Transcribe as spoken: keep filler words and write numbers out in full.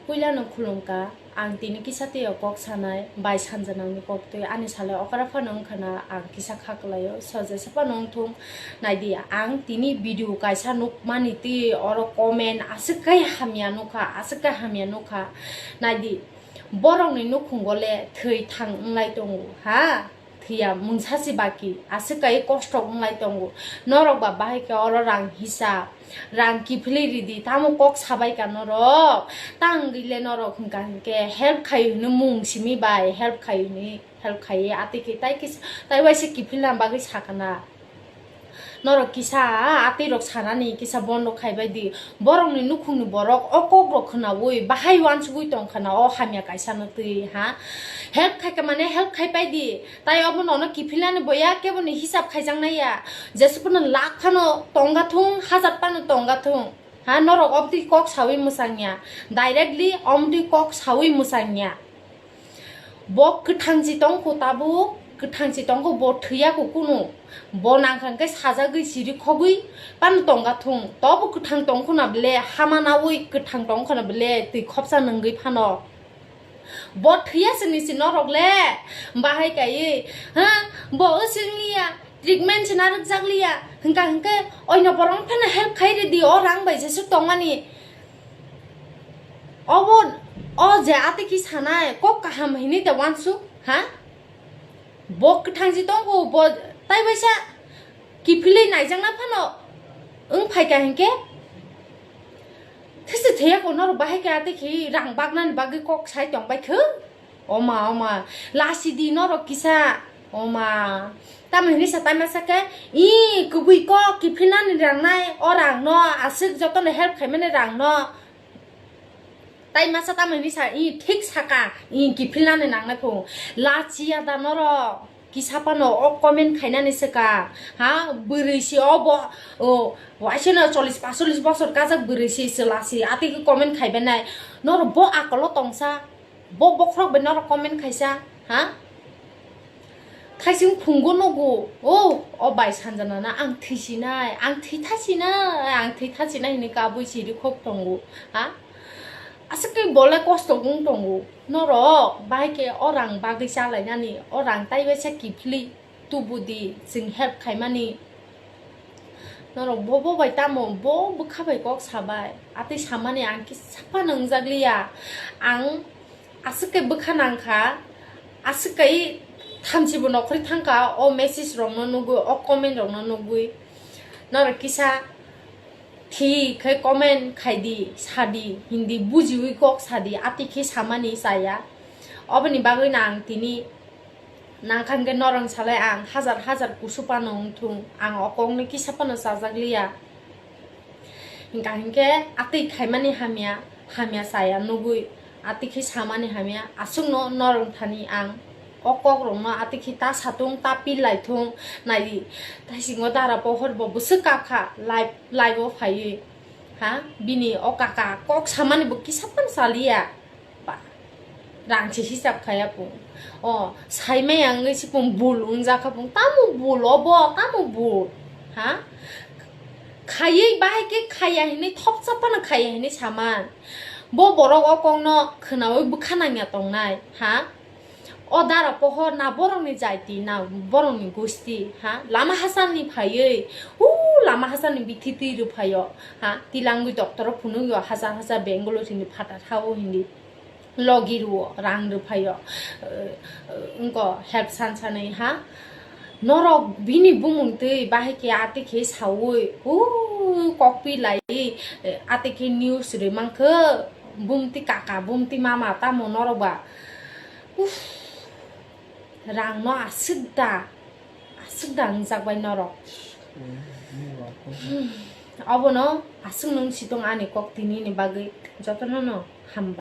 Puilano khulumkha, ang tini kisa twiyo kok sanai, bai sanjanangni kok twi, ani salai okra phano wngkhana ang kisa kha kwlaio, so jesa phano wngthung. Naidi, ang tini video kaisa nukmani twi oro comment aswk khe hamya nukha, aswk khe hamya nukha. Naidi, borokni nukhungo le thwi thang wnglai tongo, ha? Thwiya mungsa se baki, aswk kai kosto wnglai tongo. Norok ba bahai khe oro rang hisab, rang kiphilwi ridi, tamo kok sabai ka norok? Tang rile norok hwnkha hinkhe help khai hwnwi mung simi bai, help khai hwnwi, help khai atwi khe tai kisa, tai waisa kiphilna bagwi sakana. Norok kisa atwi rok sanani kisa bondo khaibai di. Borokni nukhungni borok o kok rok khwnaui bahai uansugui tongkhana o hamya kaisa no twi, ha? Help khaikha mane help khaipai di. Tai obo nono kiphilnani boya keboni hisab khaijaknai ya. Jesupano lakh phano tongga thung, hajar phano tongga thung. Ha, norok obtwi kok saui mwsangya. Directly omtwi kok saui mwsangya. Bo kwthang si tongkho tabuk, kwthang si tongkho, bo thwiya kho kunu. Bo nangkha hwnkhe sajagwi siri khogwi phano tongga thung. Tobo kwthang tongkho na bele, hama naui kwthang tongkho na bele, twi khopsa nungwi phano. Bo thwiya sini si norok le, bahai kaiwi, ha, bo wswng liya, treatment se narwkjak liya, hwnkha hwnkhe oino borok phano help khai ridi, o rang bai jesu tongmani. Obo, o je atwi ki sanai, kok kaham hinwi da wansuk, ha? Bo kwthang si tongkho, bo tai waisa kiphilwi naijakna phano wng phaikha hinkhe, thisi thwiya kho norok bahai khe atwi khi rang baknani bagwi kok sai tongbai kho. Oma, oma, lasi di norok kisa. Oma, tamo hinwi sa tai masa khe, i kubui kok kiphilnani rangnai, o rangno aswk jotono help khaimani rangno. Tai masa tamo hinwi sa, i thik saka, i kiphilnani nangnai kho. Lachiya da norok, kisa phano o comment khainani swkang, ha, bwrwi si obo, o, waisano chollish pasolis bosor kajak bwrwi si, chwla si, atwi khe comment khaibai nai. Norok bo akolo tongsa, bo bokhorok bai norok comment khaisa, ha? Thaising phungo nugo, o, o bai sanjana na ang thwisinai, ang thwithasinai, ang thwithasinai hinwi kabui siri khok tongo, ha? Aswk khe bolai kosto wng tongo. Norok bahai khe o rang bagwi chalainani, o rang tai waisa kiphilwi tubudi chwng help khaimani. Norok bo, bo bai tamo, bo bwkha bai kok sabai. Atwi samani ang kisa phano wngjakliya. Ang aswk khe bwkha nangkha, aswk kai thamchibo nokhorwi thangkha o message rokno nugwi, o comment rokno nugwi. Norok kisa thik khe comment khaidi, sadi, hindi bujiwi kok sadi, atwi khe samani chaya. Oboni bagwi no ang tini nangkha hwnkhe norok salai ang hajar hajar kusu phano wngthung, ang o kokno kisa phano chajakliya. Hwnkha hinkhe atwi khaimani hamya, hamya chaya nugwi atwi khe samani hamya, aswkno norok thani ang o kokrokno atwi khe ta satung, ta pil lai thung, nai di. Taisingo dara pohor bo bwswk kakha live, live o phaiwi, ha, bini o kaka kok samani bo kisa phano chaliya. Ba, rang se hisab khaya pung. O, saimaya wngwi se pung bul wngjakha pung. Tamo bul obo, tamo bul? Ha? Khaywi bahai khe khaya hinwi thopsa phano khaya hinwi saman. Bo borok o kokno khwnaui bwkha nangya tongnai, ha? O dara pohor na borokni jaiti na borokni gosti, ha? Lama hachani phaiwi, u lama hachani bithi twi rwphaio, ha? Tilangwi doctor o phunukyo hajar hajar Bangalore hinwi phatar hao hinwi. Logi rwo, rang rwphaio, eh, eh, wngko help san sanwi ha. Norok bini bumung twi bahai khe atwi khe saui, u kokpi lai, eh, atwi khe news rwi mankhe, bumti kaka, bumti mama, tamo norok ba. Uff, rangno aswk da, aswk da wngjak bai norok. Hmm, obono aswk nung si tong ani kok tini ni bagwi, jotono no hambai.